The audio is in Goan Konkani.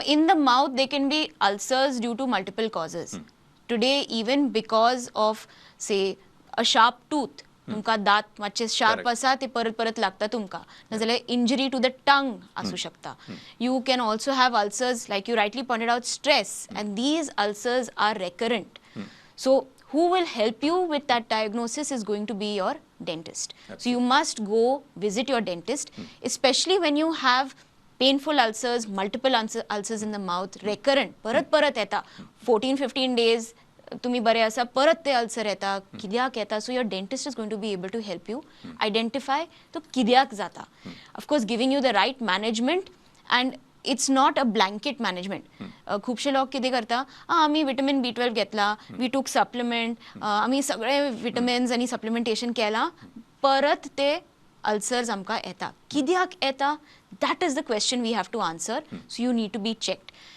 In the mouth there can be ulcers due to multiple causes. Today, even because of, say, a sharp tooth, तुमकां दांत मातशे शार्प Correct. आसा, ते परत परत लागता तुमकां, नाजाल्यार इंजरी टू the टंग आसूं शकता. You can also have ulcers, like you rightly pointed out, stress, and these ulcers are recurrent. So who will help you with that diagnosis is going to be your dentist. So you must go visit your dentist, especially when you have painful ulcers, multiple ulcers in the mouth, recurrent, परत परत येता, 14 15 days तुम्ही बरे आसा, परत ते अल्सर येता, कित्याक येता? So your dentist is going to be able to help you identify तो कित्याक जाता, of course giving you the right management. And it's not a blanket management. खुबशे लोक कितें करता, "आ, आमी विटमिन बी ट्वेल्व घेतला, we took supplement, आमी सगळे विटमिन्स आनी सप्लिमेंटेशन केलां, परत ते अल्सर्स आमकां येता, कित्याक येता?" That is the question we have to answer. So you need to be checked.